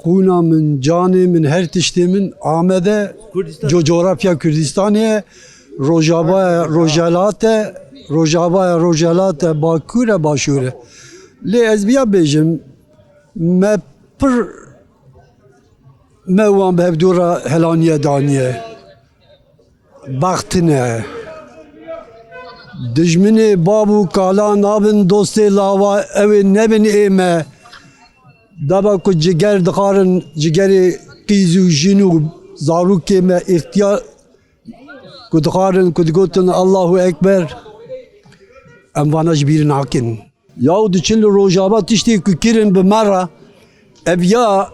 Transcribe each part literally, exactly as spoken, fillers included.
Xûna min, canê min, her tiştê min Amed e. Kurdistan. Co-, coğrafya Kurdistanê ye. Rojava ye, Rojhelat e. Rojava ye, Rojhelat e, Bakur e, Başûr e. Lê ez viya bêjim, me pir me wan bi hevdû re helaniye daniye. Bextine. Dijminê bav û kala nabin, dostê lava ew ê nebin ê me. Daba ku ciger dixwarin, cigerê qîz û jin û zarokê me îxtiyar ku dixwarin, ku digotin Allahu Ekber, em vana ji bîr nakin. Yaw diçin li Rojava tiştê ku kirin bi me re, ev ya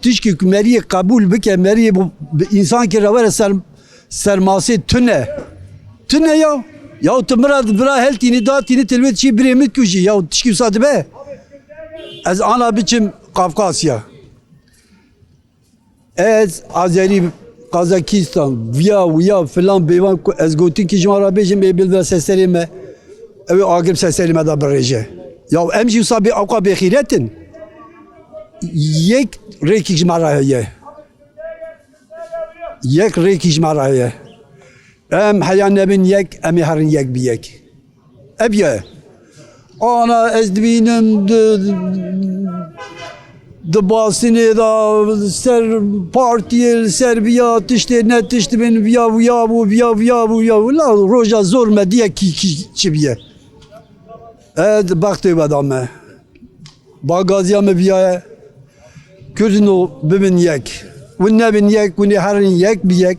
tişkî ku meriyê qebûl bike, meriyê bi, bi însankê re were ser, ser masê tune. Tune ya. Yaw tu min re vira heltînî, datînî, tu li wê dişî birê min dikujî. Yaw tişkî wisa dibe? Ez ana biçim Kafkasya. Ez Azerî, Kazakistan, viya wiya filan bêvan ku ez gotin ki ji wan re bêjim, ê bil ve seserê me, ew ê agir bi seserê me de birêje. Ya em jî wisa bê ewqa bêxîret in. Yek rêkî ji me re heye. Yek rêkî ji me re heye. Em heya nebin yek, em ê herin yek bi yek. Ev ye. Ana ez dibînim di, di basinê de ser partiyê, li ser viya tiştê ne tişt bin, viya, viya bû, viya, viya bû, ya. Wila roja zor me diye kî, kî çi biye. Ez bextê veda me. Bagaziya me viya ye. Kurdino bibin yek. Win nebin yek, win ê herin yek bi yek.